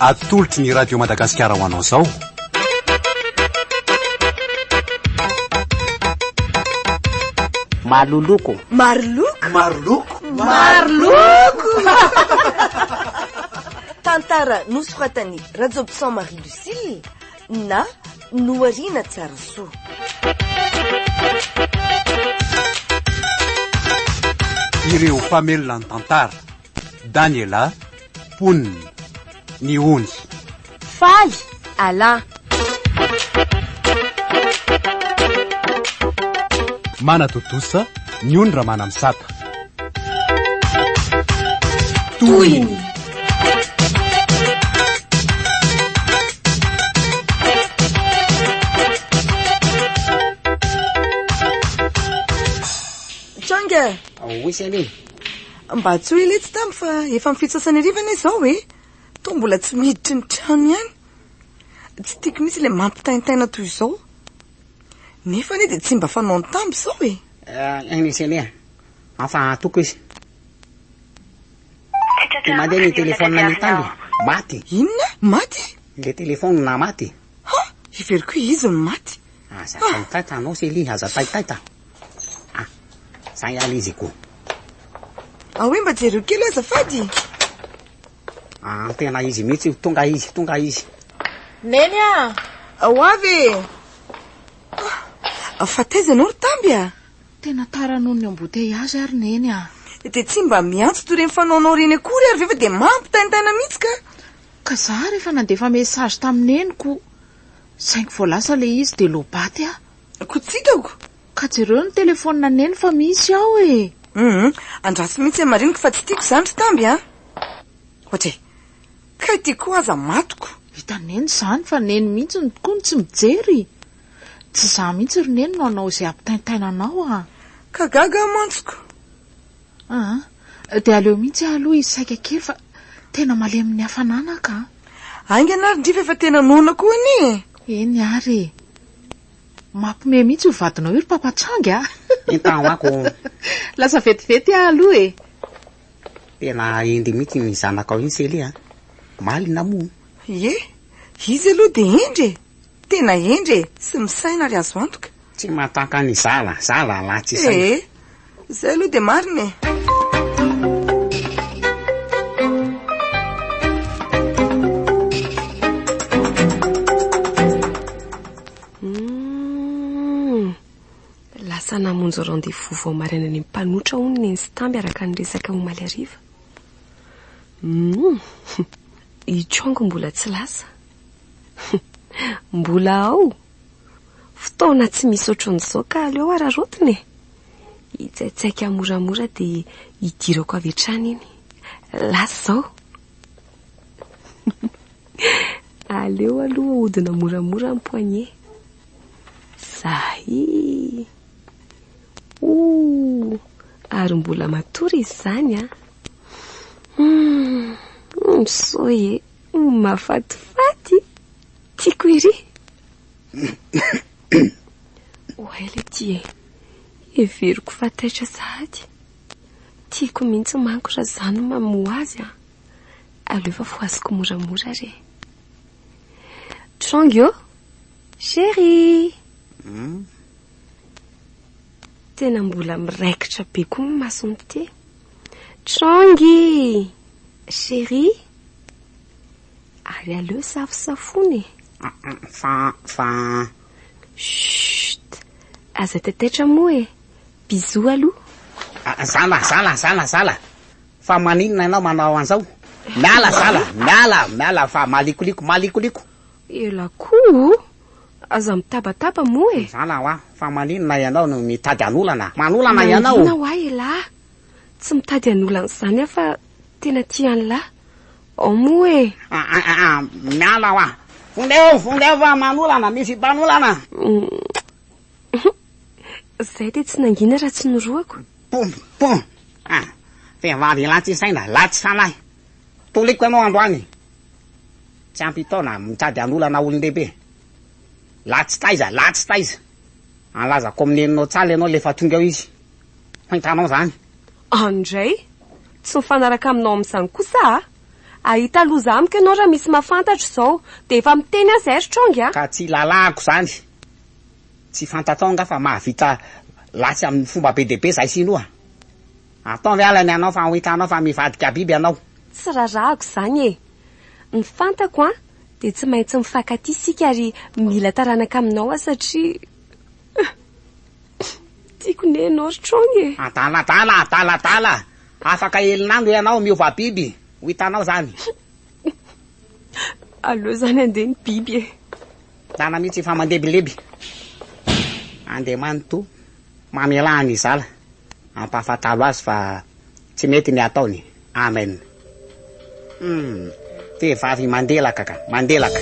Atolotry ny Radio Madagasikara ho anao izao. Maloloko. Maroloko. Maroloko. Maroloko. Tantara nosoratan'i Rajobson Marie Lucille na Nohariana Tsarasoa. Ireo mpamelona ny tantara. Daniela, mponina, ny ony. Faly, Alain. Manatontosa, ny ony Ramanamisata. Tohiny. Tranga. Hoy anie. Mba tsoy letsy Tamby fa efa amin'ny fitsasany hariva anie izao e. Toa mbola tsy miditry ny trano ihany. Tsy tiako mihitsy ilay mampitaintaina toy izao. Nefa anie dia tsy mba fanaon'i Tamby izao e. Eny Célia, afa atoko izy. Dia mandeha ny téléphone ny Tamby, maty. Inona? Maty? Ilay téléphone na maty. Ha! Heveriko hoe izy no maty. Aza taitaita anao Célia, aza taitaita. Ah, zay ala izy ko. Ah oui, mba jereo kely azafady. Ah, tena izy mihitsy io, tonga izy, tonga izy. Neny ah! Ho avy e! Ah, fa taiza ianao ry Tamby ah? Tena tara noho ny embouteillage ary Neny ah. Dia tsy mba miantso toy ireny fanaonao ireny akory ary ve fa dia mampitaintaina mihitsy ka. Ka za ary efa nandefa message tamin'i Neny ko. Saingy vao lasa ilay izy dia lobaty aho. Ko tsy hitako. Ka jereo ny telephone Neny fa misy ao e. Hum, andraso mihitsy hamariniko fa tsy tiako izany ry Tamby a. Ohatra e. Kay ity koa aza matiko. Hitan'i Neny izany fa Neny mihitsy no tokoa no tsy mijery. Tsy izaho mihitsy ry Neny no hanao izay hampitaintaina anao a. Ka gaga aho mantsy ko. Aa, dia aleo mihitsy aho aloha hisaika kely fa tena malemin'ny hafanana ka. Haingana ary ndry fa efa tena noana koa anie e. Eny ary e. Mampime mihitsy io vadinao io ry Papa Changy a! Entano ako. Lasa vetivety aho aloha e. Tena hendry mihitsy ny zanakao iny Célie a. Malina moa. Ie, izy aloha dia hendry e. Tena hendry e, sy misaina ary azo antoka. Tsy mahataka ny zala, zala lahy tsy saina. Ee, izay aloha dia marina e. Humm. Lasa namonjy rendez-vous vao maraina any amin'ny mpanotra hono Neny sy Tamby araka ny resaka omaly hariva. Humm. I Chong mbola tsy lasa. Mbola ao. Fotoana tsy misy ohatran'izao ka aleo araraotina e. Hitsaitsaika moramora dia hidirako avy hatrany iny. Lasa izao. Aleo aloha ahodina moramora ny poignet. Zahi. Ouh, ary mbola matory izy izany an. Hum, soa e. Mahafatifaty. Tiako ery. Oay le ty e. Heveriko fa taitra sahady. Tiako mihitsy manko raha za no mamoha azy an. Aleo fa fohaziko moramora re. Trangy ô! Chérie! Hmm? Tena mbola miraikitra be koa ny masony ity. Trangy! Chérie! Ary aleo safosafoina e! Fa, fa... Chut! Aza taitaitra moa e! Bisous aloha. Zala, zala, zala, zala! Fa maninona ianao manao an'izao? Miala zala, miala, miala fa malikoliko, malikoliko. Ela koa o! Aza mitabataba moa e! Zala hoa, fa maninona ianao no mitady hanolana? Manolana ianao! Mangina hoa elah! Tsy mitady hanolana izany aho fa tena tia an'lah. Ao moa e! Ah, miala hoa! Vonjeo, vonjeo fa manolana, misy mpanolana! Zay dia tsy nangina raha tsy norohako. Pum, pum! Ah, vehivavy latsy saina, latsy fanahy. Toliko ianao androany. Tsy ampy taona, mitady hanolana olon-dehibe. Latsy taiza, latsy taiza. Alazako amin'ny neninao tsara ianao lefa tonga eo izy. Ho hitanao izany. Andray, tsy mifanaraka aminao amin'izany kosa ah. Hahita loza amiko ianao raha misy mahafantatra izao. Dia efa miteny aho izay ry Chong a! Ka tsy lalàko izany. Tsy fantatrao angaha fa mahavita latsy amin'ny fomba be dia be izahay sinoa? Ataovy ala ny anao fa ho hitanao fa mivadika biby ianao. Tsy rarahako izany e! Ny fantako an, dia tsy maintsy mifankatia isika ary mila taranaka aminao aho satria tiako ne ianao ry Chong e! Adaladala, adaladala! Afaka herinandro ianao miova biby, ho hitanao izany. Aleo izany handeha ny biby e! Tana mihitsy fa mandebileby. Andriamanitoa, mamelà an'i Zala, ampahafantaro azy fa tsy mety ny ataony. Amen. Hum, vehivavy mandelaka ka, mandelaka.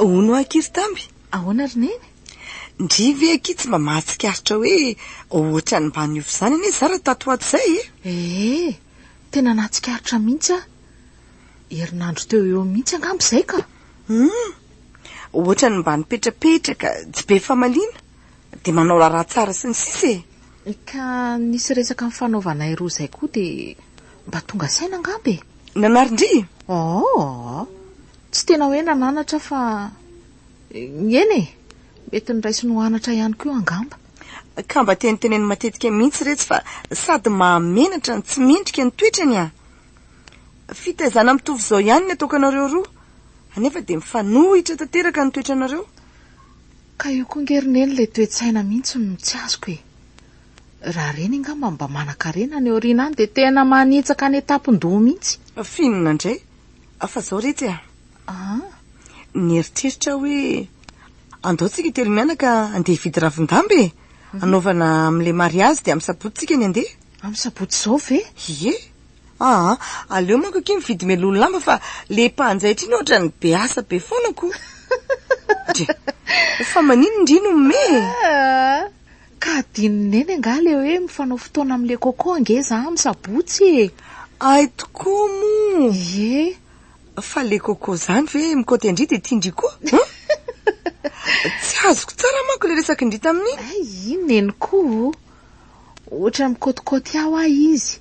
Hono aho akia ry Tamby? Ahoana ry Neny? Ndry ve akia tsy mba mahatsikaritra hoe ohatran'ny mba niova izany anie za raha tato ho ato izay e? Ee, tena nahatsikaritra mihitsy aho. Herinandro teo eo mihitsy angamba izay ka. Hum, ohatran'ny mba nipetrapetraka, tsy be famaliana, dia manao raharaha tsara sy ny sisa e. Ka nisy resaka nifanaovanay roa izay koa dia mba tonga saina angamba e. Nanary ndry? Oh, tsy tena hoe nananatra fa eny e, mety noraisiny ho anatra ihany koa angamba. Ka mba teniteneno matetika mihitsy retsy fa sady mahamenatra no tsy mendrika ny toetrany ah. Fitaizana mitovy izao ihany ny ataoko anareo roa, anefa dia mifanohitra tanteraka ny toetranareo. Ka io koa nge ry Neny ilay toe-tsaina mihitsy no tsy azoko e. Raha reny angamba mba manan-karena any aoriana any dia tena manitsaka any an-tampon-doha mihitsy. F'inona indray? Fa izao retsy a. Ah. Nieritreritra aho hoe andao tsika telo mianaka andeha hividy ravin-damba e. Hanaovana amin'ilay mariazy dia amin'ny sabotsy tsika ny andeha. Amin'ny sabotsy izao ve? Ie. Aa, aleo manko akia mividy mialoha ny lamba fa le mpanjaitra iny ohatran'ny be asa be foana ko. Ndry, fa maninona ndry no me e? Ah, ka adinon'i Neny angaha le hoe mifanao fotoana amin'le Coco ange za amin'ny sabotsy e. Hay tokoa moa. Ie. Fa le Coco zany ve mikaoty an-dry dia tian-dry koa? Hein? Tsy azoko tsara manko le resak'i ndry tamin'iny. Hay, i Neny koa o. Ohatran'ny mikaotikaoty ahy hoa izy.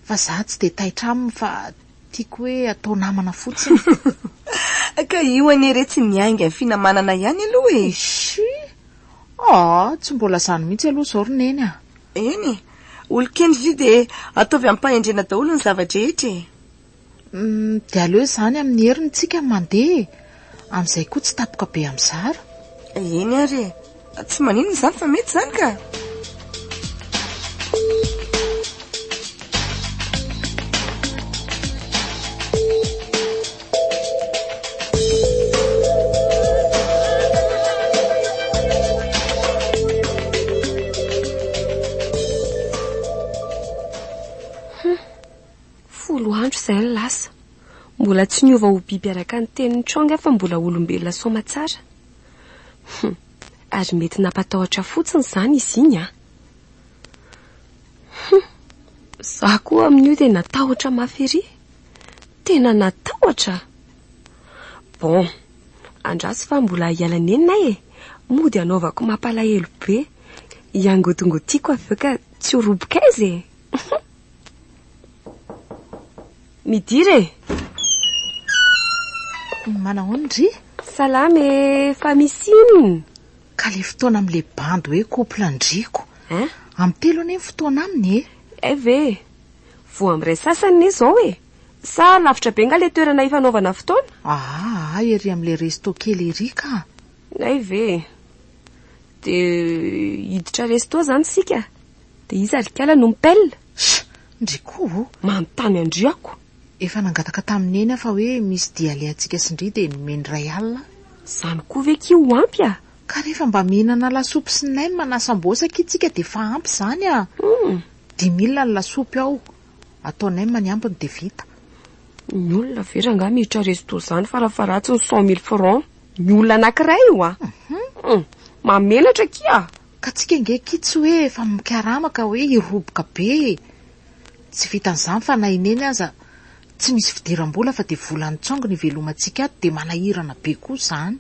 Fa za tsy dia taitra aminy fa tiako hoe atao namana fotsiny. Ka io anie re tsy miainga ny finamanana ihany aloha e! Ishii! Ah, tsy mbola izany mihitsy aloha izao ry Neny a! Eny e! Olon-kendry ry dia ataovy amim-pahendrena daholo ny zava-drehetra e! Humm, dia aleo izany amin'ny heriny tsika no mandeha e! Amin'izay koa tsy tapoka be amin'ny zara. Eny ary e! Tsy maninona izany fa mety izany ka! Folo andro izay no lasa. Mbola tsy niova ho biby araka ny tenin'i Chong aho fa mbola olombelona soamatsara. Hum, ary mety nampatahotra fotsiny izany izy iny an! Hum, izaho koa amin'io dia natahotra mafy ery. Tena natahotra! Bon, andraso fa mbola hiala nenina aho e! Mody hanaovako mampalahelo be. Hiangotingotiako avy eo ka tsy ho roboka aiza e! Midira e! Manahoana ndry? Salama e! Fa misy inona? Ka le fotoana amin'le bandy hoe couple ndriko. Hein? Amin'ny telo anie ny fotoana aminy e! Hay ve? Vao amin'ny iray sasany ne izao e! Sa lavitra be nga le toerana hifanaovana fotoana? Aa, ery amin'le resto kely ery ka! Hay ve? Dia hiditra resto izany isika? Dia iza ry kala no mipel? Sh! Ndry koa o! Manontany an-dry ako. Efa nangataka tamin'i Neny aho fa hoe misy dia alehantsika sy ndry dia nomeny iray alina. Izany koa ve kia ho ampy a? Ka rehefa mba mihinana lasopy sy nem na sambosa akia tsika dia efa ampy izany a! Dix mille ny lasopy ao, atao nem ny ambiny dia vita. Ny olona ve rangahy miditra resto izany farafaharatsiny cent mille francs ny olona anankiray io a! Hum! Mahamenatra akia! Ka tsika ange akia tsy hoe efa mikarama ka hoe hiroboka be e. Tsy vitan'izany fa na i Neny aza tsy misy fidiram-bola fa dia volan'ny tsongo ny ivelomantsika ato dia manahirana be koa izany.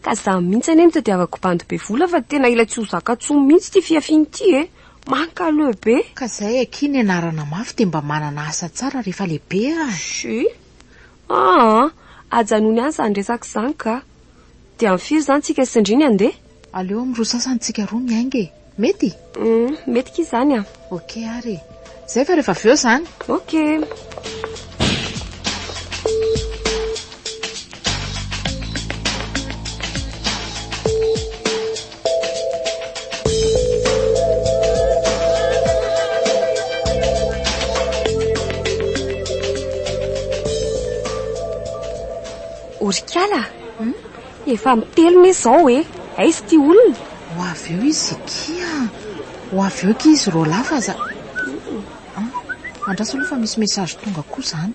Ka za mihitsy anie no tadiavako bandy be vola fa tena ila tsy ho zaka tsony mihitsy ity fihafiana ity e! Mankaleo be! Ka zay akia nianarana mafy dia mba manana asa tsara rehefa lehibe a! Shi! Aa! Ajanony any izany resaka izany ka! Dia amin'ny firy izany tsika sy ndry ny handeha? Aleo amin'ny roa sasany tsika roa miainga e! Mety? Hum, mety ki izany a! Ok ary e! Zay fa rehefa avy eo izany! Ok! Orikala a! Efa mitelina izao e! Aiza ity olona? Ho avy eo izy kia! Ho avy eo kia izy roalahy fa aza. An! Andraso aloha fa misy message tonga koa izany.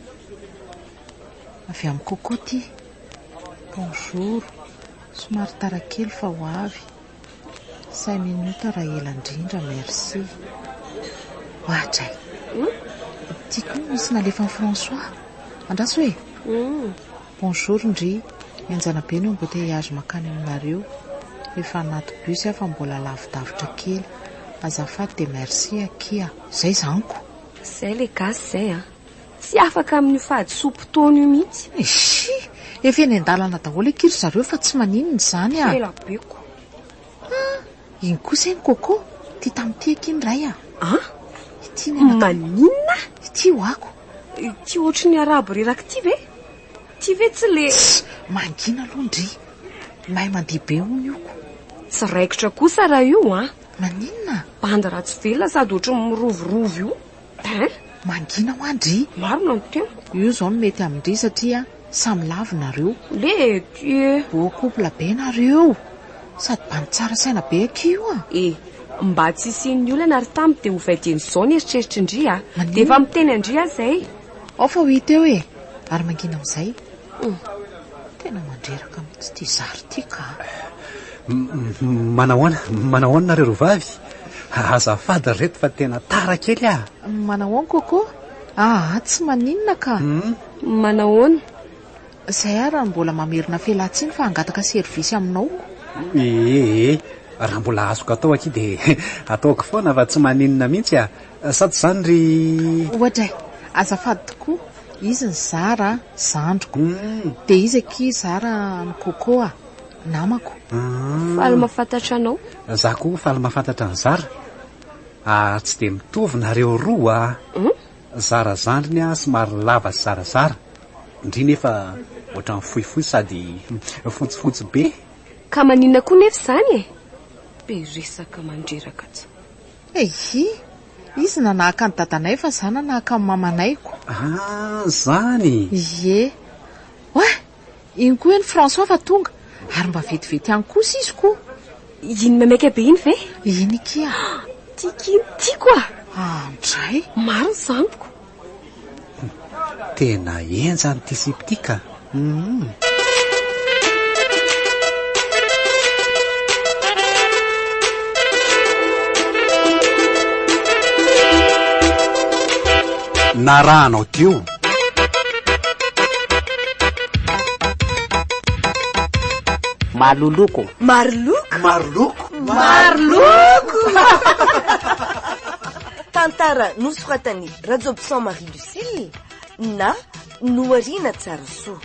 Avy amin'i Coco ity. Bonjour. Somary tara kely fa ho avy. Cinq minutes raha ela indrindra, merci. Oadray. Ity koa misy nalefan'i François. Andraso e! Bonjour ndry, mianjana be ny embouteillage makany aminareo, efa anaty bus aho fa mbola lavidavitra kely, azafady dia merci akia, zay zany ko! Zay le gasy zay an! Tsy afaka amin'io fahadisoam-potoana io mihitsy. Eshii! Efa eny an-dalana daholo akia ry zareo fa tsy maninona izany a! Ela be ko! Ah! Iny kosa iny Coco, ity tamin'ity akia ny iray a! An! Ity ny anakay. Maninona? Ity ho ako. Ity ohatry ny arabo reraka ity ve? Ity ve tsy le. Tss! Mangina aloha ndry! Mahay mandeha be hono io ko! Tsy raikitra kosa raha io an! Maninona? Bandy ratsy velona sady ohatry ny mirovirovy io. Hein? Mangina hoa ndry! Marina ny teniko. Io izao no mety amin-dry satria samy lavo nareo. Lety e! Beau couple be nareo! Sady bandy tsara saina be akia io a! E! Mba tsy hisian'ny olana ry Tamby dia ovay dieny izao ny eritreritry ndry a! Maninona? Dia efa miteny an-dry aho izay. Ao fa ho hita eo e! Ary mangina amin'izay. Tena mandreraka mihitsy ity zary ity ka! Manahoana, manahoana nareo roa vavy? Azafady ry reto fa tena tara kely ah! Manahoana Coco? Aa tsy maninona ka! Manahoana? Izay ary raha mbola mamerina fialan-tsiny fa hangataka service aminao ko. Ee, raha mbola azoko atao akia dia ataoko foana fa tsy maninona mihitsy ah! Sa tsy izany ry. Ohatra e! Azafady tokoa, izy ny Zara zandriko. Dia izy akia Zara an'i Coco ah! Namako. Faly mahafantatra anao. Za koa faly mahafantatra an'i Zara. Ary tsy dia mitovy nareo roa ah! Zara zandriny ah somary lava sy zarazara. Ndry nefa ohatran'ny fohifohy sady fotsifotsy be. Ka maninona koa nefa izany e? Be resaka mandreraka tsy. Ehi! Izy nanahaka an'i dadanay fa za nanahaka an'i mamanay ko. Ah, zany! Ie. Oay! Iny koa eny François fa tonga, ary mba vetivety ihany kosa izy ko. Iny maimaika be iny ve? Iny akia. Tiako iny, tiako ah! Andray! Marina izany ko. Tena henjana ity sipa ity ka. Humm. Narahanao teo. Maloloko. Maroloko. Maroloko. Maroloko. Tantara nosoratan'i Rajobson Marie Lucille na Nohariana Tsarasoa.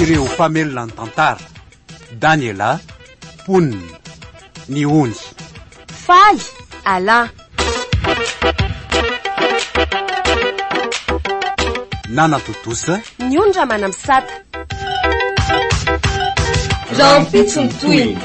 Ireo mpamelona ny tantara, Daniela, Mponina, Ny Ony. Faly, Alain. Nanatontosa. Ny Ony Ramanamisata. Rahampitso ny tohiny.